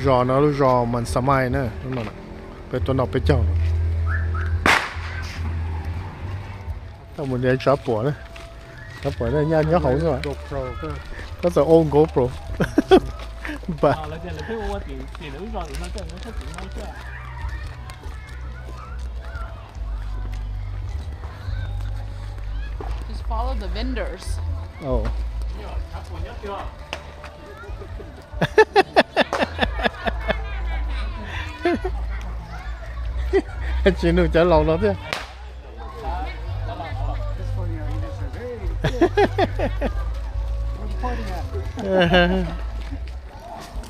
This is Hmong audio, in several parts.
Zos no lub zos Mas Xas Mais na, peb tuaj noj peb caug no. Tau mus ntiav tsav puam na, tsav puam nyaj nyob hauv xwb. That's an old GoPro. But Just follow the vendors. Oh. Tsis nug cov laus no thiab.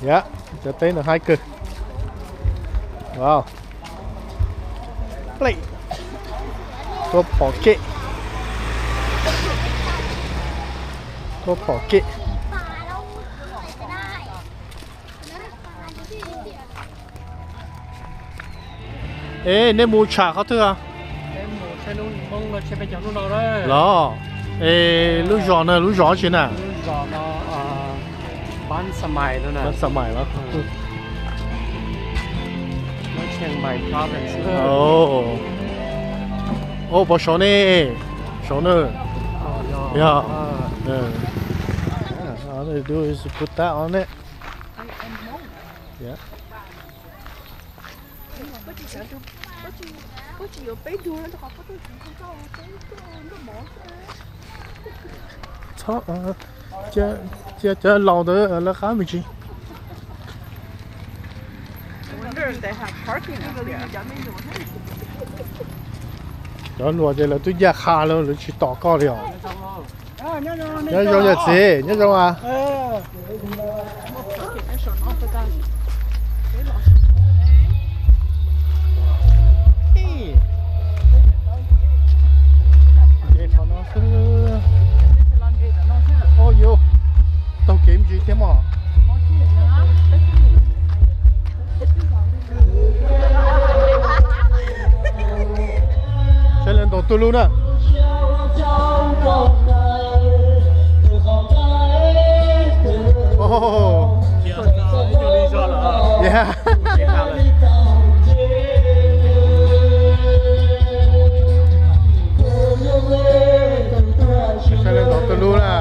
Yam, cov teb no haib kawg. Wow. Tuaj phom kev. Tuaj phom kev. Es nej mus tsham qhov twg? Los, es lub zos na, lub zos tsi na? Xas Mais los? Ov, pov saud ne, saud na. Yog. All they do is put that on it. Yeah. Txhob, cia cov laus ntawd lawv qab me ntsis. Cov hluas ces lawv twb ncaj qha lawm, lawv tsis tos koj li os. Nyob zoo yawm txiv, nyob zoo as. Nce qhov no xwb. Ov, yus taug kev me ntsis thiab mog. Saib lawv ntaus tuj lub na. Saib lawv ntaus tuj lub na.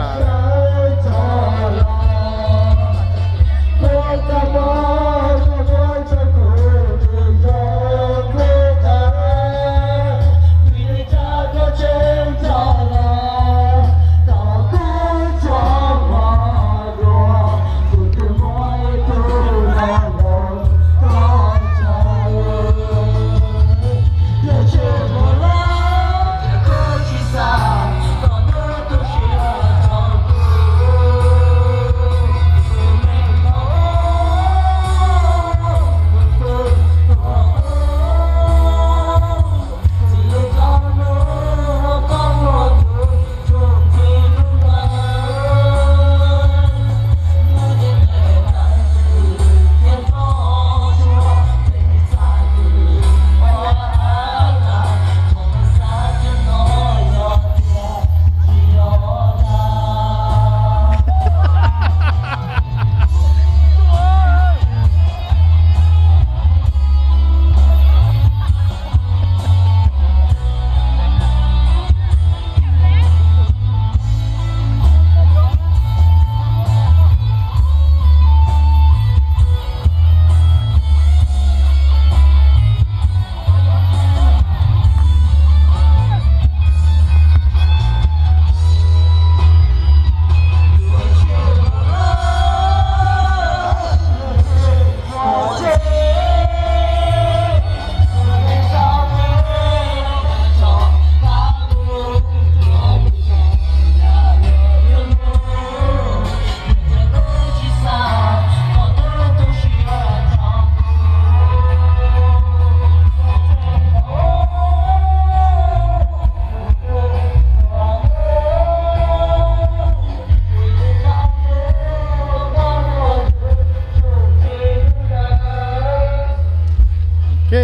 Ok,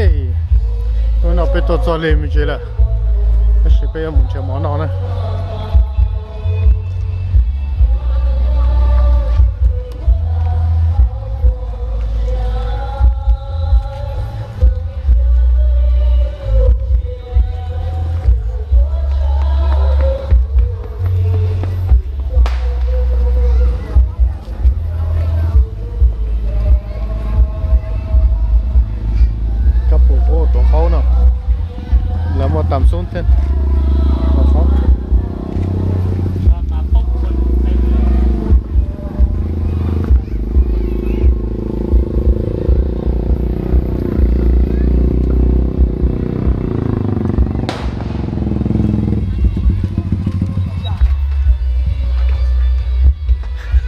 hnub no peb tuaj txog lig me ntsis lawm, tab sis peb yuav mus nrhiav mov noj na. Tam xoob thiab.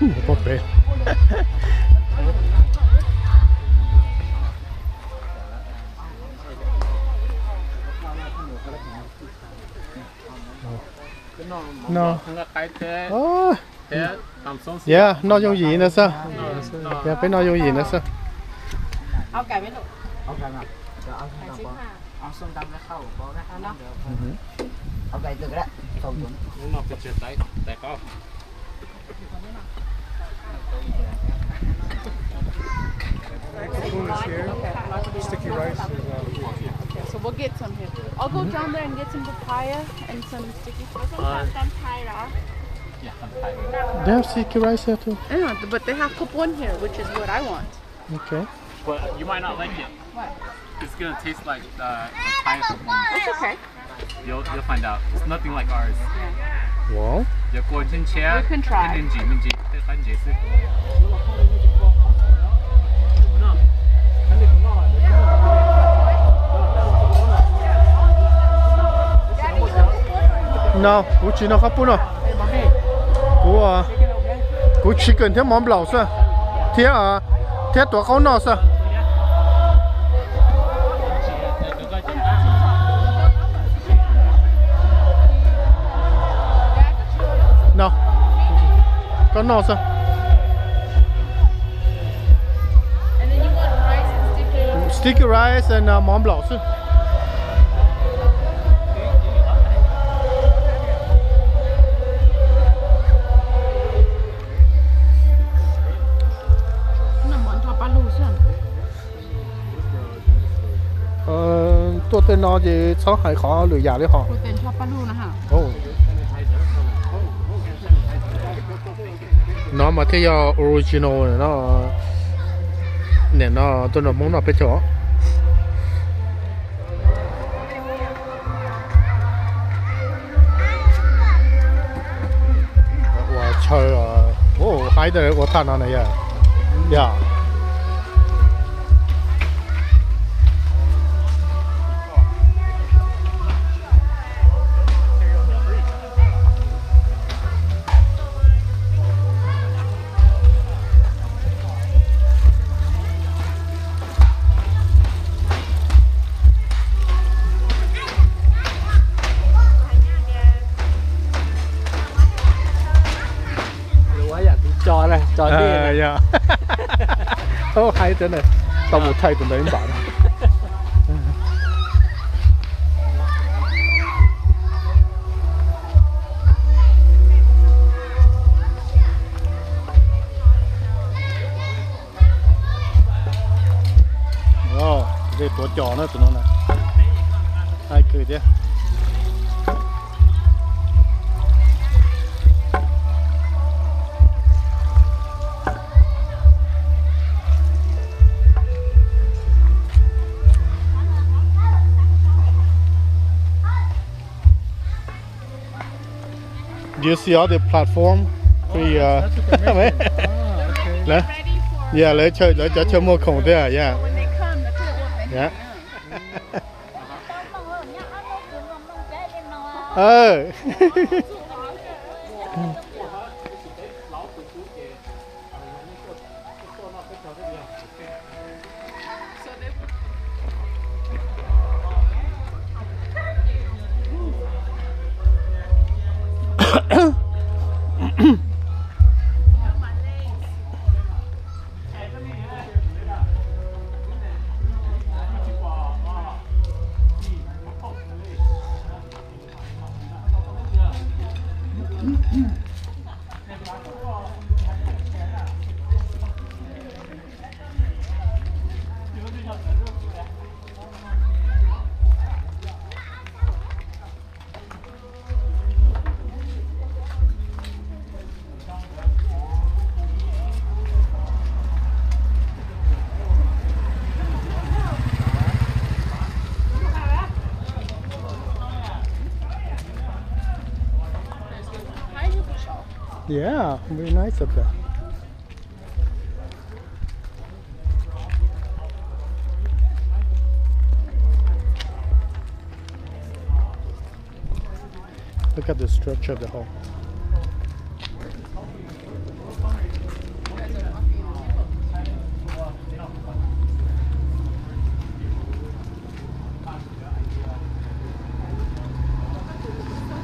Mus pog pem. No. Yog, noj yooj yim na xwb. Yog, peb noj yooj yim na xwb. Spoon is here. Sticky rice is, uh, Okay, so we'll get some here. I'll go down there and get some papaya and some sticky. They have sticky rice here too. Yeah, but they have kupon here, which is what I want. Okay. But you might not like it. What? It's gonna taste like the, the Thai kupon. It's okay. You'll, you'll find out. It's nothing like ours. Wow. Yuav kua ntshiab ntshiab, me ntsis me ntsis, tej qab ntsis xwb. No, kuv tsis noj qhob pub no. Kuv, kuv chicken thiab mov nplaum xwb, thiab, thiab tuav qaub noj xwb. No, koj noj xwb. Sticky rice and, uh, mov nplaum xwb. Tuaj tej no ces txhob hais qhov lwm yam li hos. No mas thiaj yog original no. Nim no tuaj nrog Hmoob noj peb caug. Ua chaw, haib ua thaj no na yog. Yog. Ua yam tus tso na, tso dej na. Haib thiab na, tau mus thaij tus ntawd ib npam na. Tej tuav cos na tus no na. Haib kawg thiab. Do you see all the platform? Lawv, yeah, lawv chaw, lawv cov chaw muag khoom thiab, yeah. Yeah. Yeah, very nice up there. Look at the structure of the hall.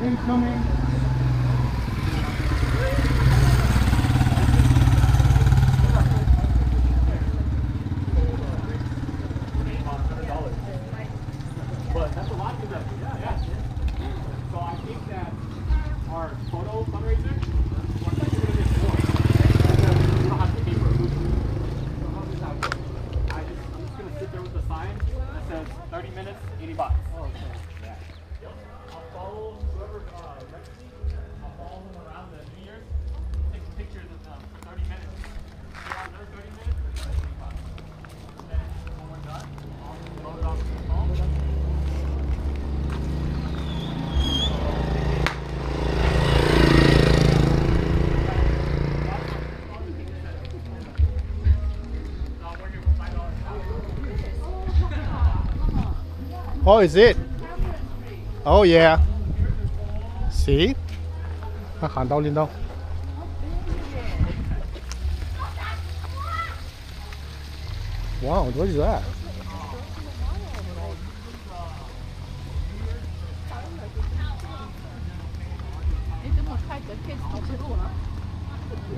Incoming. But that's a lot of people. Yeah, yeah. So I think that our photo fundraiser, we're actually gonna get more. Because we don't have the paper. So how does that work? I just, I'm just gonna sit there with a sign that says thirty minutes, eighty baht. Oh, okay. Yeah. Yep. I'll follow whoever, uh, next week. I'll follow them around the New Year's. Take pictures of them for thirty minutes. If you want another thirty minutes, it's like eighty baht. And then when we're done, I'll load it onto the phone. Oh, is it? Oh, yeah. See? Haj qhov ntau li ntau. Wow, what is that?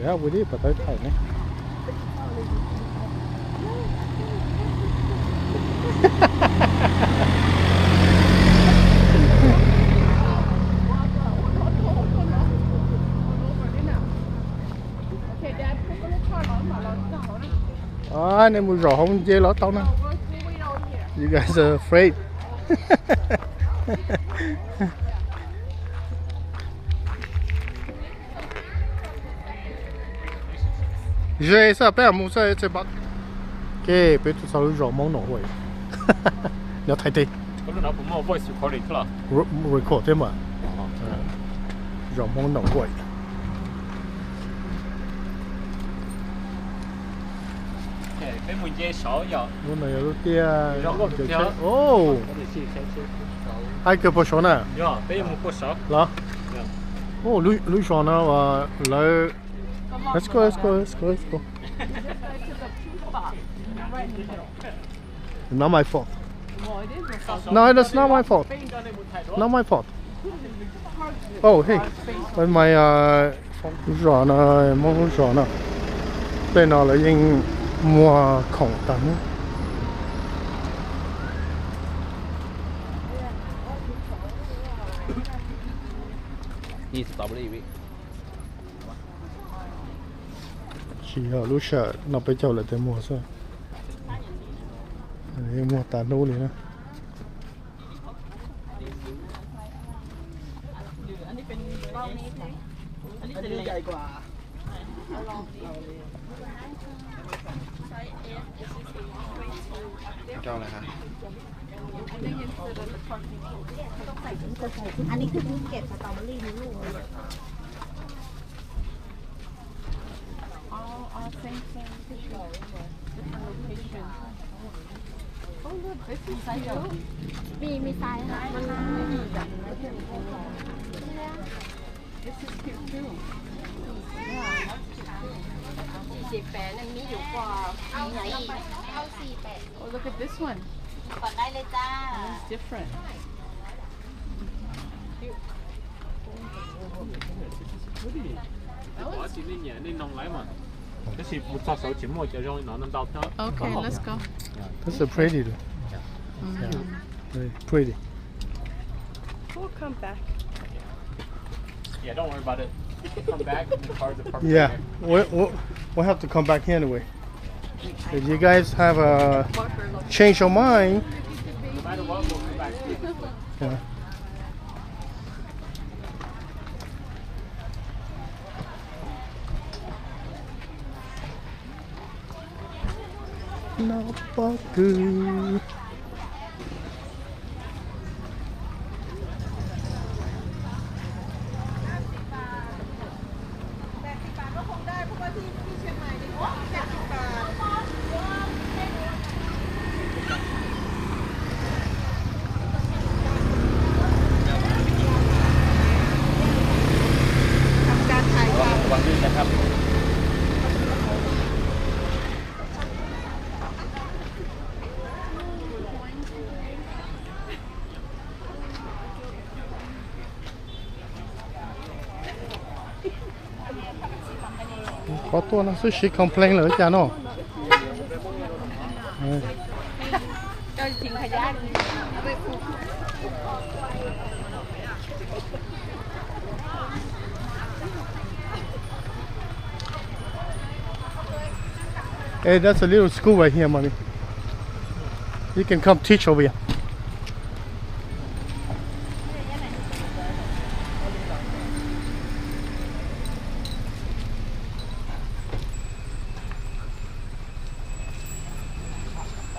Yeah, we did, but I, I, Ov, nej mus zaum hauv nce los tau na. You guys are afraid. Ze xwb, peb mus xwb. Ke, peb tuaj txog lub zos Hmoob Noo Huai. Nyob Thaib teb. Record thiab mas. Zos Hmoob Noo Huai. Lub no yog lub tiaj. Hais kawg puag saud na. Los. Lub zos no lawv. Let's go, let's go, let's go, let's go. Not my fault. No, that's not my fault. Not my fault. Oh, hey. But my, uh, zos no, Hmoob zos no, tej no lawv yeej muag khoom tag ne. Tsis yog lub sij hawm no peb caug lawm tias muag xwb. Yeej muag tas hnub li na. All, all same thing. Different location. Oh, look, this is cute. มี มีไซส์นะ This is cute too. Yeah, that's cute too. สี่สิบแปด นั่นมีอยู่กว่า เอาสี่ เอาสี่แปด Oh, look at this one. ก่อนได้เลยจ้า This is different. Cute. This is pretty. Tab sis mus txog saud tsis muaj cov zoo li no ntau thiab. Okay, let's go. That's a pretty. Yeah. Very pretty. We'll come back. Yeah, don't worry about it. We'll come back. The car's parked right here. Yeah, we, we, we'll have to come back here anyway. If you guys have a change of mind. No matter what, we'll come back. Yeah. Noj pob kws. Qhov tuaj no xwb siv complain lawm cas no. Hey, that's a little school right here, mommy. You can come teach over here.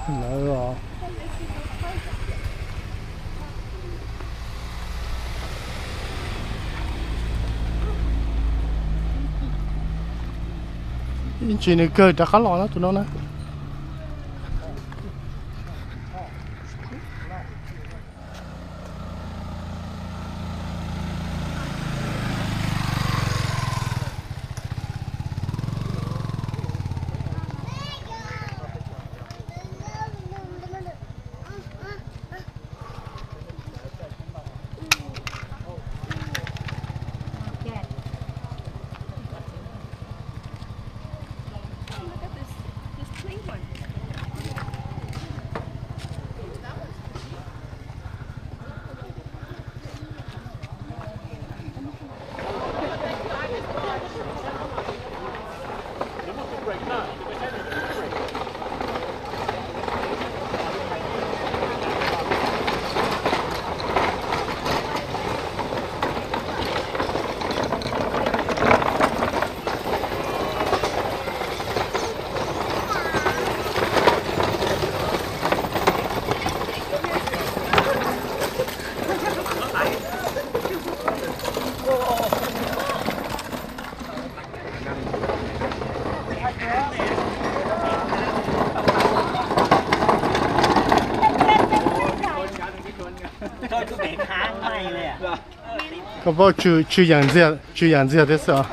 Lawv os. Ib ntsis nws kawg rov qab los na tus no na. Koj paub tsw yam ntxiag, tsw yam ntxiag thiab xwb os.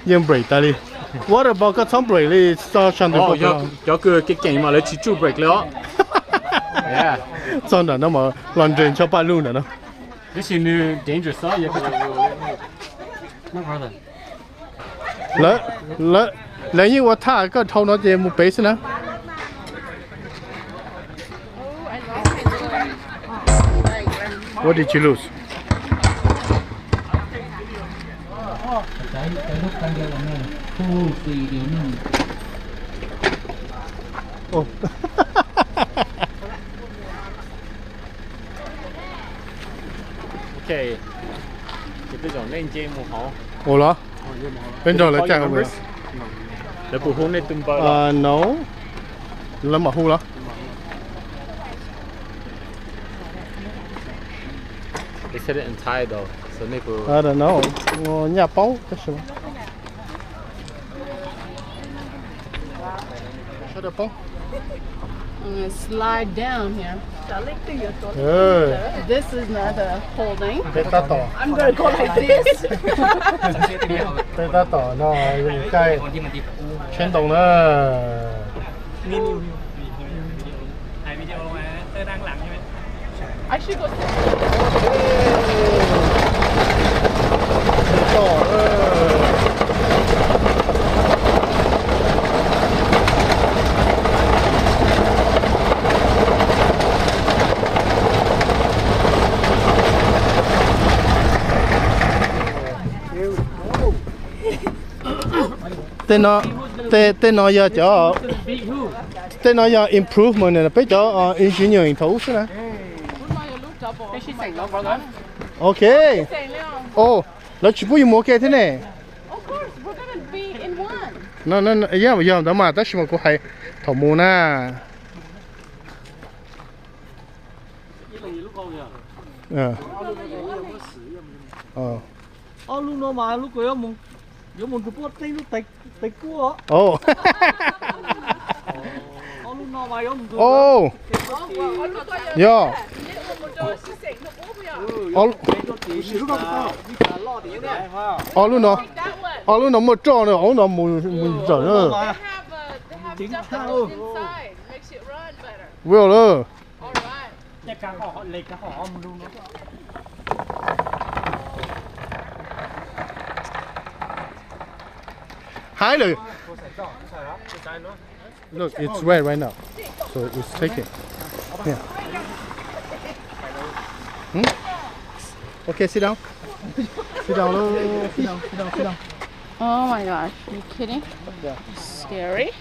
Yeej break tas li. What about koj txhob break li, txog sab ntawd? Cov kws kev keem mas lawv tsis tsuj break li os. Txog nram no mas los nres ncho paj lug nram no. Tab sis nws dangerous os. Lawv, lawv yeej ua thaj koj dhau no ces mus pem xwb na. What did you lose? Oh. Ok, ces peb zaum nej nce mus hauv. Ua los? Peb nrog lawv caj ua. Lawv puas hu nej tus npawb los? No, lawv mam hu los. They said it in Thai though, so nej puas... I don't know, nyaj paub tab sis. Sawv daws poob. I'm gonna slide down here. This is not a holding. Peb tab tom, I'm gonna go like this. Peb tab tom no, caij tsheb ntoo na. I should go sit. Tej no, tej, tej no yog cov, tej no yog improvement peb cov engineering thaum ub xwb na. Ok. O, lawv tsis pub yus mus ua ke thiab ne. No, no, no, yog, yog ntawd mas tab sis mas kuv hais thaum mus na. Ob lub no mas lub ko yuav mus, yuav mus rau puab teb lub tes kuab. Ob lub no mas yuav mus rau, yog, ob lub no, ob lub no muaj roj na, ob lub no mus, mus zawm na. Will lawm. Thái lawm. Look, it's red right now. So it's taken. Yeah. Hmm? Okay, sit down. Sit down, look. Sit down, sit down, sit down. Oh my gosh, are you kidding? Yeah. Scary.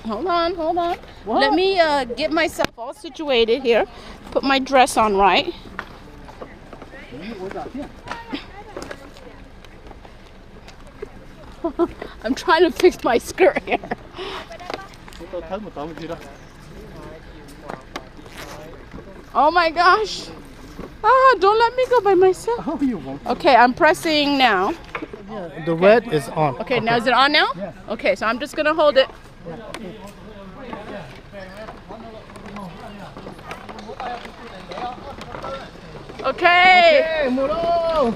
Hold on, hold on. What? Let me uh, get myself all situated here. Put my dress on right. I'm trying to fix my skirt here. Oh my gosh. Ah, don't let me go by myself. Oh, you won't. Okay, I'm pressing now. Yeah, the red is on. Okay, now is it on now? Yeah. Okay, so I'm just gonna hold it. Okay. Okay, mus lauj.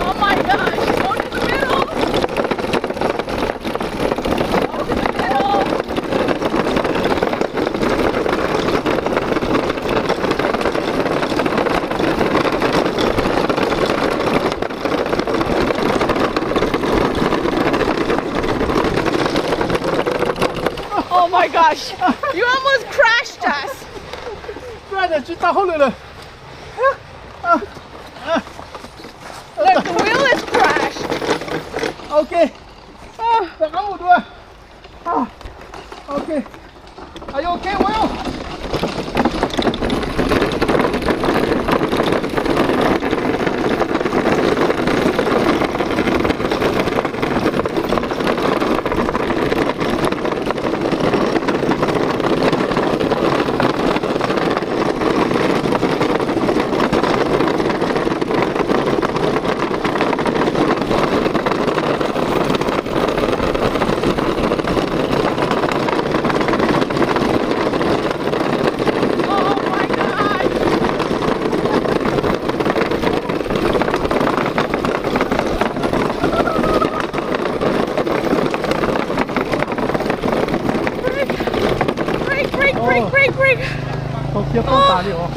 Oh my gosh, go to the middle. Go to the middle. Oh my gosh, you almost crashed us. Look, the wheel is crashed. Okay. Ah. Okay. Are you okay, Will? Brake, brake, brake, brake, brake. Tau kiag tau tas li os.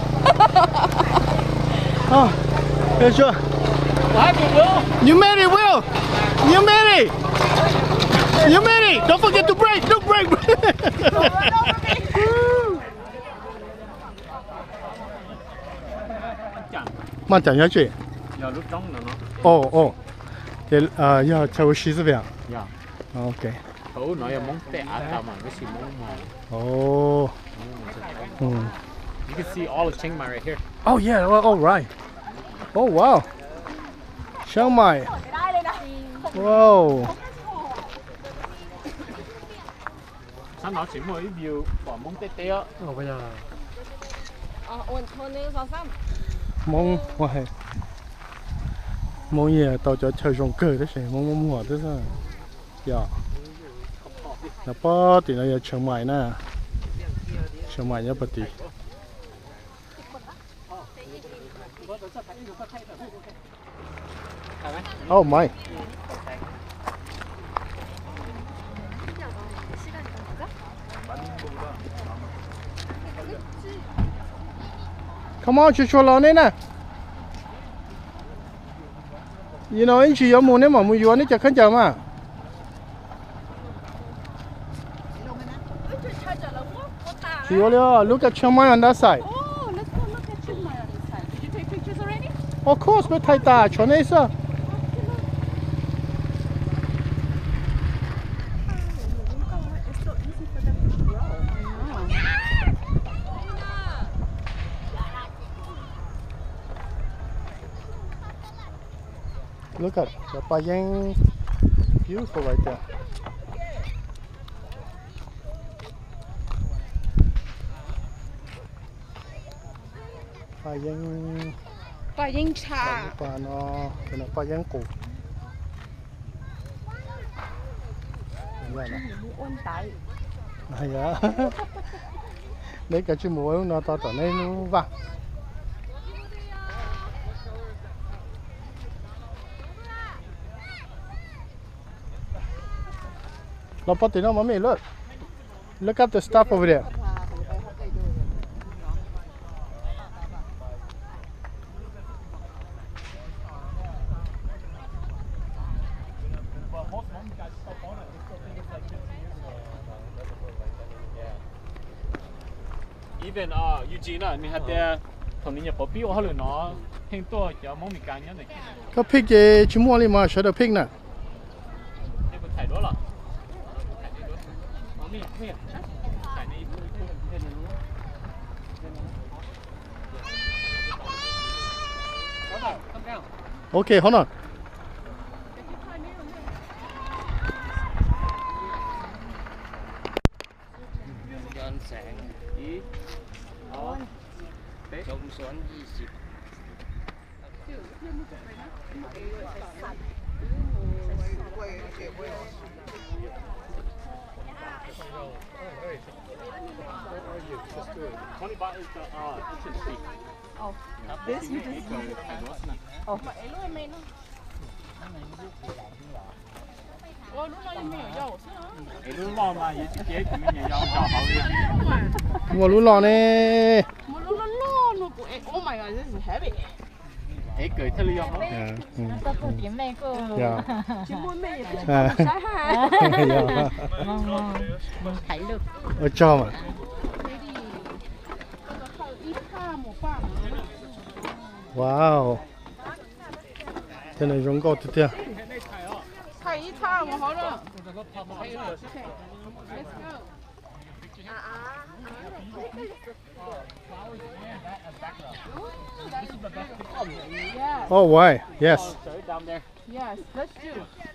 Ua, ua, ua. You made it, Will. You made it. You made it. Don't forget to brake. Don't brake. Maj cam nyob tsi? Ov, ov. Ces yog chaw ua si xwb tiag? Ok. Oh. You can see all of Chiang Mai right here. Oh yeah, oh, oh right. Oh wow. Chiang Mai. Wow. Sab no tsis muaj ib view pom Hmoob tej teb. Hmoob, Hmoob yeej tau cov chaw zoo kawg tab sis Hmoob muaj muag xwb. Yog, no pog tim no yog Chiang Mai na. Chiang Mai nyob pog tid. Oh my. Come on, tsuag tsuag los nej na. Yog no ib ntsis yuav mus neb mam mus yuav neb cov khaub ncaws mas. Tsis yuav li, look at Chiang Mai on that side. Of course, peb thaij tas tshuav nej xwb. Look at cov paj yeeb, beautiful right there. Paj yeeb, paj yeeb tsha, paj no, paj yeeb qus. Neb kav tsij mus ua lub no tau tom neb lub vaj. Los pov tim no mas me, look. Look at the stuff over there. Even Eugene na, nws hais tias thaum nws nyuam qhuav pib ua hauj lwm no, pheej tuaj cov Hmoob Meskas nyob ntawm. Koj pick ces tsis muaj li mas sawv daws pick na. Ok, hold on. Ib, ob, peb, xyoo xob ib txhiab. Muaj lub loj ne. Ua tsaug mas. Wow. Tej no zoo nkauj tiag tiag. Oh, why? Yes.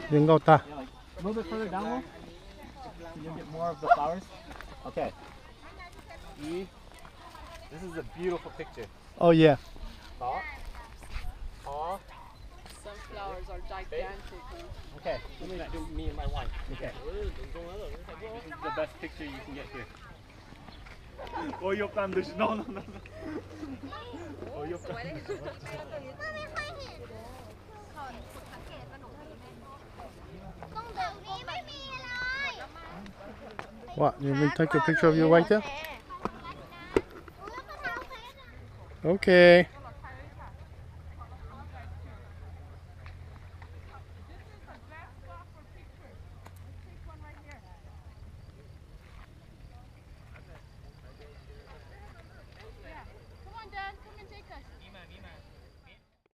Zoo nkauj tag. A little bit further down, Will. You'll get more of the flowers. Okay. This is a beautiful picture. Oh, yeah. Thought. Aw. Sunflowers are gigantic. Okay. Let me do me and my wife. Okay. This is the best picture you can get here. Ua yuav plag ntws no no no. Ua yuav plag. What? You want me to take a picture of you right there? Okay.